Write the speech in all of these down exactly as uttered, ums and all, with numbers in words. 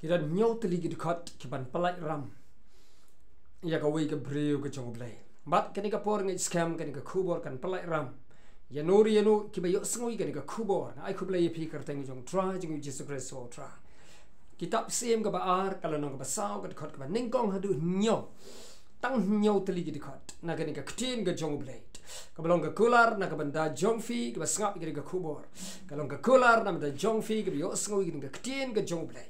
Ki don hynñiew tylli ki dkhot ki ban pyllait ram ïa kawei ka briew ka jong U Blei. Bad kane ka por nga ngeit skhem kane ka khubor kan pyllait ram ïa no ruh ïa no kiba ïohsngew ïa kane ka khubor. Nga ai khublei ïa phi ka kyrteng jong U Trai jong ngi U Jisu Khrist U Trai. Kitab Syiem kaba ar, ka lynnong kaba saw, ka dkhot kaba nyngkong haduh hynñiew. Tang hynñiew tylli ki dkhot na kane ka ktien ka jong U Blei. Kaba long ka kular na ka bynta jong phi kiba sngap ïa kane ka khubor. Ka long ka kular na ka bynta jong phi kiba ïohsngew ïa kane ka ktien ka jong U Blei.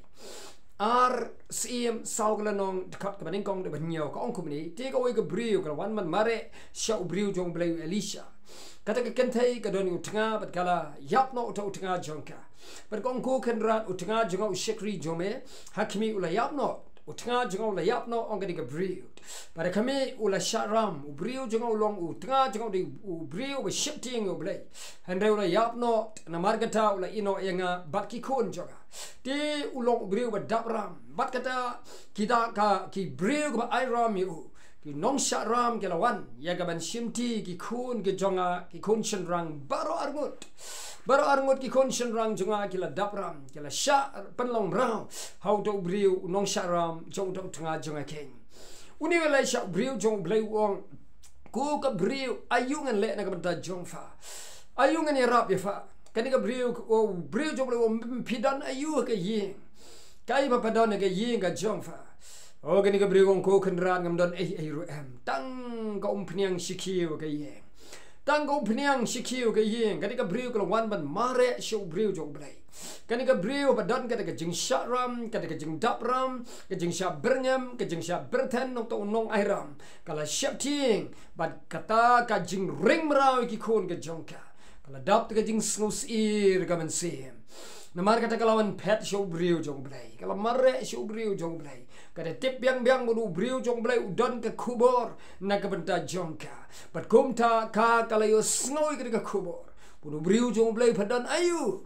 Ar Syiem saw, ka lynnong, dkhot kaba nyngkong haduh ba hynñiew, ka ong kumne: Te kawei ka briew ka la wan ban mareh sha u briew jong U Blei, u Elisha. Kata ka kynthei ka don ïa u tnga bad ka la ïap noh uta u tnga jong ka. Bad ka ong, Ko Kynrad, u tnga jong nga u shakri jong me. Ha khmih, u la ïap noh, u tnga jong nga u la ïap noh, ong kane ka briew. Bad ha khmih, u la shah ram, u briew jong nga u long, u tnga jong nga u dei u briew ba sheptieng ïa U Blei. Hynrei u la ïap noh, namar kata u la ïehnoh ïa nga bad ki khun jong nga. Te u long u briew ba dap ram. Bad kata kita ka, ki briew kiba ai ram ïa u, ki nongshah ram, ki la wan ïa ka ban shimti ki khun ki jong nga, ki khun shynrang baroh arngut. Baroh arngut ki khun shynrang jong nga ki la dap ram, ki la shah pynlong mraw ha uta u briew u nongshah ram jong uta u tnga jong nga keiñ. Une u Elisha, u briew jong U Blei, u ong, Ko ka briew, aïu ngan leh na ka bynta jong pha? Aïu ngan ïarap ïa pha? Kane ka briew, u briew jong U Blei u ong, Phi don aïu ha ka ïing? Kaei ba pha don ha ka ïing ka jong pha? O, kane ka briew u ong, Ko Kynrad, ngam don ei ei ruh em, tang ka umphniang shi khiew ha ka ïing. Tang ka umphniang shi khiew ha ka ïing. Kane ka briew ka la wan ban mareh sha u briew jong U Blei. Kane ka briew ba don kata ka jingshah ram, kata ka jingdap ram, ka jingshah byrngem, ka jingshah byrthen na uta u nongai ram, ka la sheptieng bad kata ka jingring mraw ïa ki khun ki jong ka. Ka la dap da ka jingsngewsih ka mynsiem. Namar kata ka la wan phet sha u briew jong U Blei, ka la mareh sha u briew jong U Blei. Ka da tip biang biang ba u briew jong U Blei u don ka khubor na ka bynta jong ka. Bad kumta ka, ka la ïohsngew ïa kata ka khubor. Bad u briew jong U Blei, pha don aïu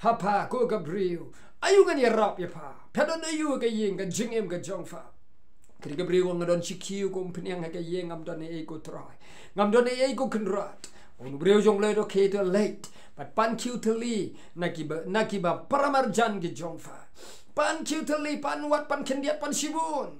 ha pha, ko ka briew? Aïu ngan ïarap ïa pha? Pha don aïu ha ka ïing, ka jingim ka jong pha? Kane ka briew u ong, Nga don shi khiew ka umphniang ha ka ïing, ngam don ei ei ko Trai. Ngam don ei ei ko Kynrad. U briew jong U Blei u ong, To khie, to leit bad pan khiew thylli na kiba, na kiba paramarjan ki jong pha. Pan khiew thylli, pan wat, pan khyndiat, pan shibun.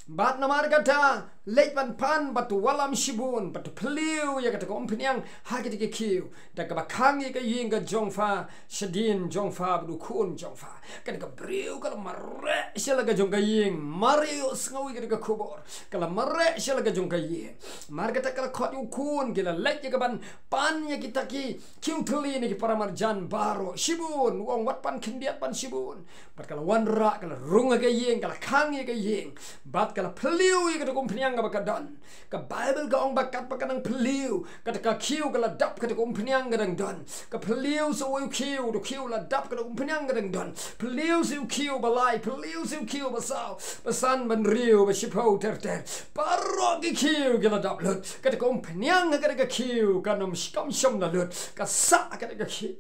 Bad namar kata, leit ban pan bad to wallam shibun, bad to phylliew ïa kata ka umphniang ha kata ka khiew, da kaba khang ïa ka ïing ka jong pha shadien jong pha bad u khun jong pha. Kane ka briew ka la mareh sha la ka jong ka ïing, mar ïohsngew ïa kata ka khubor, ka la mareh sha la ka jong ka ïing. Mar kata ka la khot ïa u khun, ki la leit ïa ka ban pan ïa kita ki khiew thylli na ki paramarjan baroh shibun. U ong, Wat pan khyndiat, pan shibun. Bad ka la wanrah, ka la rung ha ka ïing, ka la khang ïa ka ïing. Bad ka la phylliew ïa kata ka umphniang kaba ka don. Ka Baibl ka ong ba katba ka dang phylliew, kata ka khiew ka la dap, kata ka umphniang ka dang don. Ka phylliew sa uwei u khiew, uta u khiew la dap, kata ka umphniang ka dang don. Phylliew sa u khiew ba lai, phylliew sa u khiew ba saw, ba san, ba hynriew, ba shiphew ter ter. Baroh ki khiew ki la dap lut. Kata ka umphniang ha kata ka khiew kam shym, kam shym la lut. Ka sah ha kata ka khiew.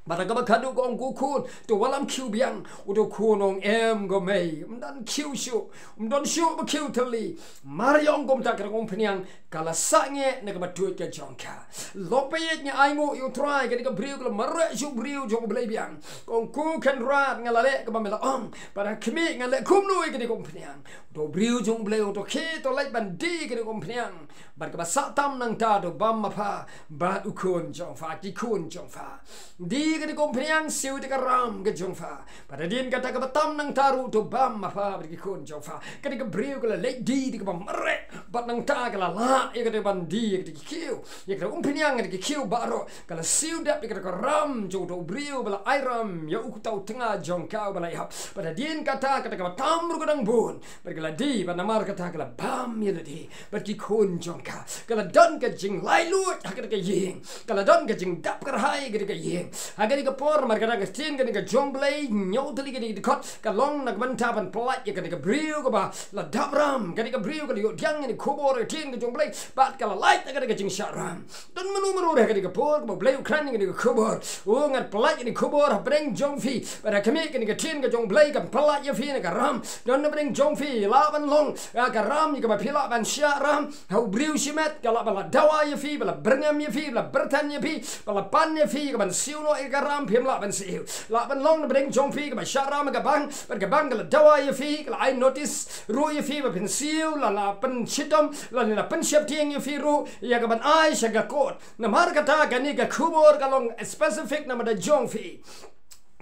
Bad ha kaba khatduh ka ong, Ko khun, to wallam khiew biang. Uta u khun u ong, Em ko mei, ym don khiew shuh, ym don shuh ba khiew thylli. Mar ïa ong kumta, kata ka umphniang ka la sangeh na kaba tuid ka jong ka. Lok ba ïeit, ngi ainguh ïa U Trai, kane ka briew ka la mareh sha u briew jong U Blei biang. Ka ong, Ko Kynrad, nga la leh kaba me la ong. Bad ha khmih, ngan leh kumno ïa kane ka umphniang? Uta u briew jong U Blei u ong, To khie, to leit ban die ïa kane ka umphniang. Bad kaba sah tam nangta, to bam ma pha bad u khun jong pha, ki khun jong pha. Die ïa kane ka umphniang, siew ïa ka ram ka jong pha. Bad hadien kata, kaba tam nangta ruh, to bam ma pha bad ki khun jong pha. Kane ka briew ka la leit die da kaba mareh. Bad nangta ka la lah ïa kata ban die ïa kata ki khiew, ïa kata ka umphniang, ïa kata ki khiew baroh. Ka la siew dep ïa kata ka ram jong uta u briew ba la ai ram ïa uta u tnga jong ka uba la ïap. Bad hadien kata, kata kaba tam ruh ka dang bun. Bad ka la die, bad namar kata ka la bam ïa lade bad ki khun jong ka. Ka la don ka jinglaitluid ha kata ka ïing. Ka la don ka jingdap kyrhai ha kata ka ïing. Ha kane ka por, namar kata ka ktien kane ka jong U Blei, hynñiew tylli kane ka dkhot, ka long na ka bynta ban pyllait ïa kane ka briew kaba la dap ram. Kane ka briew ka la ïoh pdiang ïa kane ka khubor, ka ktien ka jong U Blei, bad ka la lait ha kata ka jingshah ram. Don mano mano ruh ha kane ka por kaba U Blei u kren ïa kane ka khubor, u ong, Ngan pyllait ïa kane ka khubor hapdeng jong phi. Bad ha khmih, kane ka ktien ka jong U Blei kan pyllait ïa phi na ka ram. Don hapdeng jong phi, lah ban long, ah, ka ram ïa kaba phi lah ban shah ram ha u briew shimet, ka lah ba la dawa ïa phi, ba la byrngem ïa phi, ba la byrthen ïa phi, ba la pan ïa phi, ka ban siew noh ïa ka ram phim lah ban siew. Lah ban long na pdeng jong phi kaba shah ram ha ka bank, bad ka bank ka la dawa ïa phi, ka la ai notice ruh ïa phi ba phin siew, la la pynshitom, la la pynsheptieng ïa phi ruh ïa ka ban ai sha ka court. Namar kata kane ka khubor ka long specific namar da jong phi.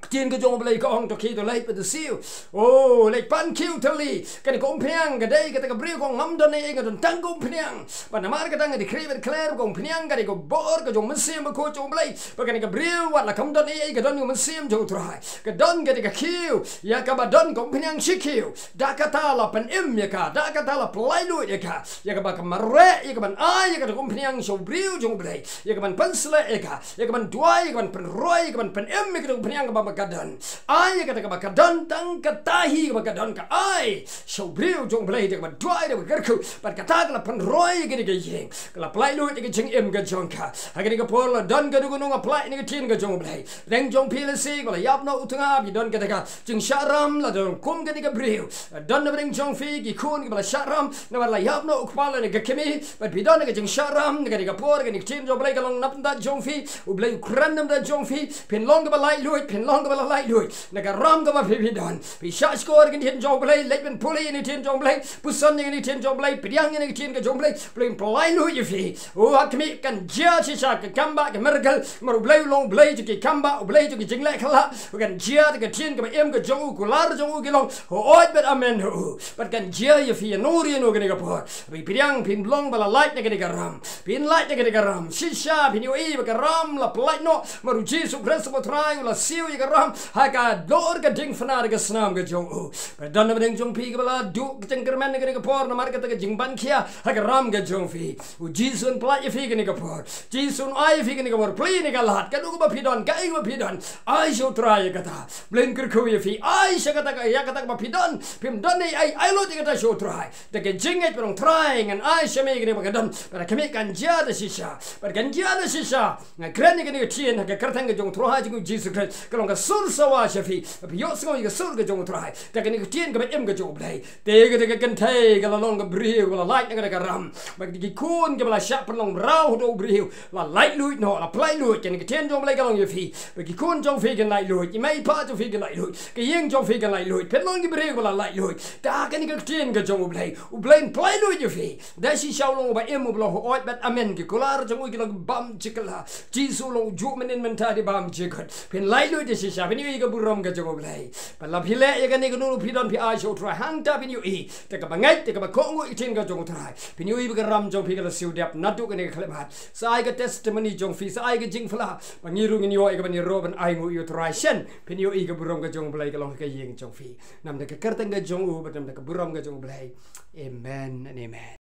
Ktien ka jong U Blei ka ong, to khie, to leit bad to siew. Oh, leit pan khiew thylli. Kane ka umphniang ka dei kata ka briew ka ong, ngam don ei ei, nga don tang ka umphniang. Bad namar kata nga dei khrie bad kler, ka umphniang ka dei ka bor ka jong U Mynsiem Bakhuid jong U Blei. Bad kane ka briew wat la kam don ei ei, ka don ka mynsiem jong U Trai. Ka don kata ka khiew ïa kaba don ka umphniang shi khiew. Da kata la pynim ïa ka, da kata la pynlait luid ïa ka, ïa kaba ka mareh, ïa ka ban ai ïa kata ka umphniang sha u briew jong U Blei, ïa ka ban pynshlur ïa ka, ïa ka ban duwai, ïa ka ban pynroi, ïa ka ban pynim ïa kata ka umphniang kaba ka don. Ai ïa kata kaba ka don, tang kata hi kaba ka don ka ai sha u briew jong U Blei da kaba duwai, da kaba kyrkhu. Bad kata ka la pynroi ïa kane ka ïing, ka la pynlait luid ïa ka jingim ka jong ka. Ha kane ka por la don kano kano nga pynlait ïa ka ktien ka jong U Blei. Pdeng jong phi lehse kaba la ïap noh u tnga, phi don kata ka jingshah ram, la don kum kane ka briew. Don na pdeng jong phi ki khun kiba la shah ram namar la ïap noh u kpa lane ka kmie, bad phi don na ka jingshah ram. Na kane ka por kane ka ktien jong U Blei ka long na bynta jong phi. U Blei u kren na bynta jong phi. Phin long kaba lait luid, phin long kaba la lait luid na ka ram kaba phi phi don. Phi shah shkor ïa ka ktien jong U Blei, leit ban pule ïa ka ktien jong U Blei, puson ïa ka ktien jong U Blei, pdiang ïa ka ktien ka jong U Blei, U Blei un pynlait luid ïa phi. Oh, ha khmih, kan jia shisha ka comeback, ka miracle. Namar U Blei u long U Blei jong ki comeback, U Blei jong ki jingleh khyllah. Kan jia da ka ktien kaba im ka jong u, kular jong u ki long hooid bad amen ha u. Bad kan jia ïa phi ïa no ïa no kane ka por. Phi pdiang, phin long ba la lait na kane ka ram. Phin lait na kane ka ram. Shisha phin ïohi ba ka ram la pynlait noh. Namar U Jisu Khrist U Trai u la siew ïa ka ram ha ka dor ka diengphna da ka snam ka jong u. Ba don na pdeng jong phi kaba la duh ka jingkyrmen na kane ka por namar kata ka jingban khia ha ka ram ka jong phi. U Jisu un pynlait ïa phi kane ka por. Jisu un ai ïa phi kane ka por. Plie na ka lad, kano kaba phi don, kaei kaba phi don, ai sha U Trai ïa kata. Blei un kyrkhu ïa phi, ai sha kata ka, ïa kata kaba phi don. Phim don ei ei, ai lut ïa kata sha U Trai. Da ka jingngeit ba ong, Trai, ngan ai sha me kane ba nga don. Bad ha khmih, kan jia da shisha. Bad kan jia da shisha. Nga kren ïa kane ka ktien ha ka kyrteng ka jong U Trai jong U Jisu Khrist, ka long ka sur sawa sha phi. Ba phi ïohsngew ïa ka sur ka jong U Trai da kane ka ktien kaba im ka jong U Blei. Te kata ka kynthei ka la long ka briew ba la lait na kata ka ram. Bad ki khun kiba la shah pynlong mraw haduh u briew la lait luid noh, la pynlait luid. Kane ka ktien jong U Blei ka long ïa phi. Bad ki khun jong phi kin lait luid, i mei i pa jong phi kin lait luid, ka ïing jong phi kan lait luid. Phin long ki briew ba la lait luid da kane ka ktien ka jong U Blei. U Blei un pynlait luid ïa phi. Da shisha u long uba im, uba long hooid bad amen, ki kular jong u ki long bymjylla. Jisu u long ujuh mynnin mynta, dei bymjukut. Phin lait luid da shisha, phin ïohi ka burom ka jong U Blei. Bad la phi leh ïa kane, kano ruh phi don, phi ai sha U Trai, hangta phin ïohi da kaba ngeit, da kaba kohnguh ïa ka ktien ka jong U Trai. Phin ïohi ba ka ram jong phi ka la siew dep naduh kane ka khyllipmat. Sa ai ka testimony jong phi, sa ai ka jingphla, ba ngi ruh ngin ïoh ïa kaban ïaroh ban ainguh ïa U Trai. Shen phin ïohi ka burom ka jong U Blei ka long ha ka ïing jong phi. Namar ka kyrteng ka jong u, bad namar ka burom ka jong U Blei. Amen and amen.